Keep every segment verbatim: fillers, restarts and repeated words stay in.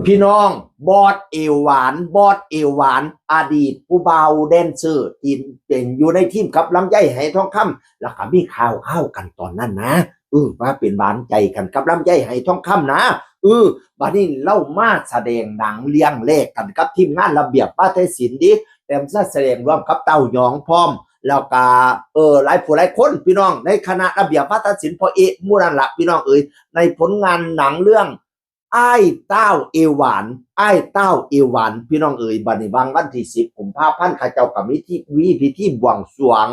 พี่น้อง บอสเอวหวาน บอสเอวหวาน อดีตผู้บ่าวแดนเซอร์ที่เป็นอยู่ในทีมกับลำไยไหทองคำ แล้วก็มีข่าวข่าวกันตอนนั้นนะ เออ ว่าเป็นหวานใจกันกับลำไยไหทองคำนะ เออ บัดนี้เล่ามาแสดงหนังเรื่องแรกกันกับทีมงานระเบียบวาทศิลป์ดิ แต่มาแสดงร่วมกับเต้ายองพร้อม แล้วก็ เออ หลายผู้หลายคนพี่น้องในคณะระเบียบวาทศิลป์ พ่อเอ๊ะหมู่นั่นละพี่น้องเอ๋ย ในผลงานหนังเรื่อง อ้ายเต้าเอวหวาน อ้ายเต้าเอวหวาน พี่น้องเอ๋ย บัดนี้วางวันที่สิบกุมภาพันธ์ เขาเจ้าก็มีที่ มีพิธีบวงสรวง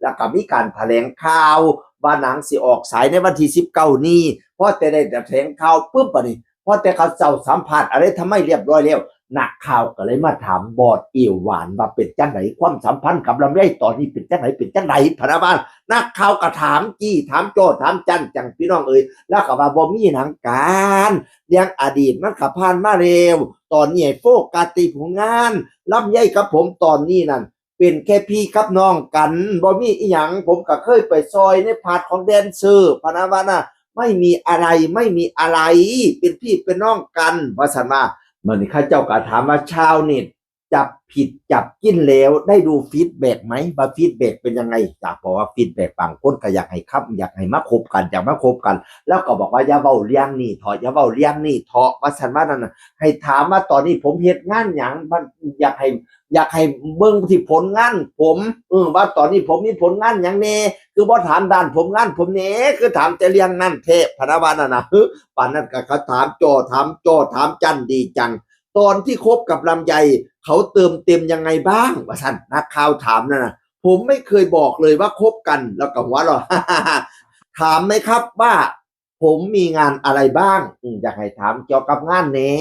แล้วก็มีการแถลงข่าว ว่าหนังสิออกฉายในวันที่สิบเก้านี้ พอแต่ได้แถลงข่าวปุ๊บ บัดนี้ พอแต่เขาเจ้าสัมภาษณ์อะไรทำไมเรียบร้อยแล้ว นักข่าวก็เลยมาถามบอสเอวหวานว่าเป็นจังไดความสัมพันธ์กับลำไยตอนนี้เป็นจังไดเป็นจังไดพะนะว่า นักข่าวก็ถามจี้ถามจ่อถามจั่นจั่งพี่น้องเอ๋ย แล้วก็ว่าบ่มีหยังกัน เรื่องอดีตมันก็ผ่านมาแล้ว ตอนนี้ให้โฟกัสที่ผลงาน ลำไยกับผมตอนนี้นั่น เป็นแค่พี่กับน้องกัน บ่มีอีหยัง ผมก็เคยไปซอยในพาร์ทของแดนเซอร์ พะนะว่านะ ไม่มีอะไร ไม่มีอะไร เป็นพี่เป็นน้องกัน ว่าซั่นว่า มื้อนี้เขาเจ้าก็ถามว่าชาวเน็ตจับผิดจับกินแล้วได้ดูฟีดแบ็กไหม ว่าฟีดแบ็กเป็นยังไง อยากบอกว่าฟีดแบ็ก บางคนก็อยากให้คบ อยากให้มาคบกัน อยากมาคบกัน แล้วก็บอกว่าอย่าเว้าเรื่องนี้เถาะ อย่าเว้าเรื่องนี้เถาะ ว่าซั่นว่านั่นน่ะ ให้ถามว่าตอนนี้ผมเฮ็ดงานหยัง มันอยากให้ อยากให้เบิ่งที่ผลงานผม เออ ว่าตอนนี้ผมมีผลงานหยังแน่ คือบ่ถามด้านผลงานผมแน่ คือถามแต่เรื่องนั้นแท้ พะนะว่านั่นน่ะ ปานนั้นก็เขาถามจ่อถามจ่อถามจั่นดีจัง ตอนที่คบกับลำไย เขาเติมเต็มยังไงบ้าง ว่าซั่น นักข่าวถามนั่นน่ะ ผมไม่เคยบอกเลยว่าคบกัน แล้วก็หัวเราะ ถามไหมครับว่า ผมมีงานอะไรบ้าง อืม อยากให้ถามเกี่ยวกับงานแหน่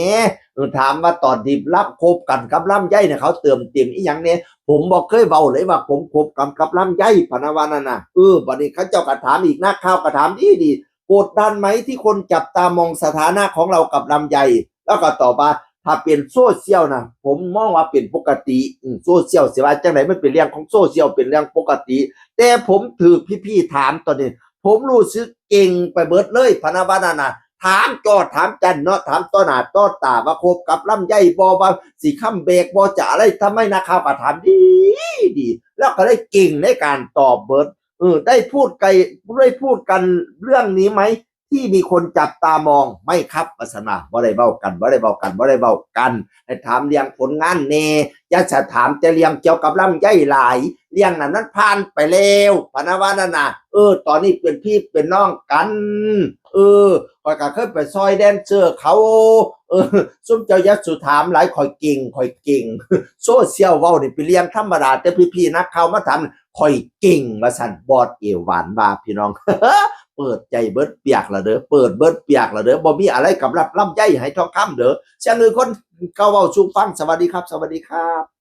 เออ ถามว่าตอนที่รับคบกันกับลำไยเนี่ย เขาเติมเต็มอีหยังแหน่ ผมบ่เคยเว้าเลยว่าผมคบกันกับลำไย พะนะว่านั่นน่ะ เออ บัดนี้เขาเจ้าก็ถามอีก นักข่าวก็ถามดีดี กดดันไหมที่คนจับตามองสถานะของเรากับลำไย แล้วก็ตอบว่า ถ้าเป็นโซเชียลนะ ผมมองว่าเป็นปกติ อืม โซเชียลสิว่าจังได มันเป็นเรื่องของโซเชียล เป็นเรื่องปกติ แต่ผมถืกพี่ๆถามตอนนี้ ผมรู้สึกเก่งไปเบิดเลย พะนะว่านั่นน่ะ ถามจ่อถามจั่นเนาะ ถามต่อหน้าต่อตาว่าคบกับลำไยบ่ ว่าสิคัมแบ็กบ่ จะอะไร ทำไม นักข่าวก็ถามดีดี แล้วก็ได้เก่งในการตอบเบิด เออ ได้พูดไกล ได้พูดกันเรื่องนี้ไหม ที่มีคนจับตามอง ไม่ครับ ว่าซั่นว่า บ่ได้เว้ากัน บ่ได้เว้ากัน บ่ได้เว้ากัน ให้ถามเรื่องผลงานแหน่ อย่าจะถามแต่เรื่องเกี่ยวกับลำไยหลาย เรื่องนั้นมันผ่านไปแล้ว พะนะว่านั่นน่ะ เออ ตอนนี้เป็นพี่เป็นน้องกัน เออ ข้อยก็เคยไปซอยแดนเซอร์เขา เออ ซุมเจ้าอย่าสู่ถามหลาย ข้อยเก่ง ข้อยเก่ง โซเชียลเว้านี่เป็นเรื่องธรรมดา แต่พี่ๆนักข่าวมาถาม ข้อยเก่ง ว่าซั่น บอสเอวหวานว่า พี่น้อง เปิดใจเบิดเปียกแล้วเด้อ เปิดเบิดเปียกแล้วเด้อ บ่มีอะไรกับลำไยไหทองคำเด้อ เสียงหนึ่งคนเก่าเว้าสู่ฟัง สวัสดีครับ สวัสดีครับ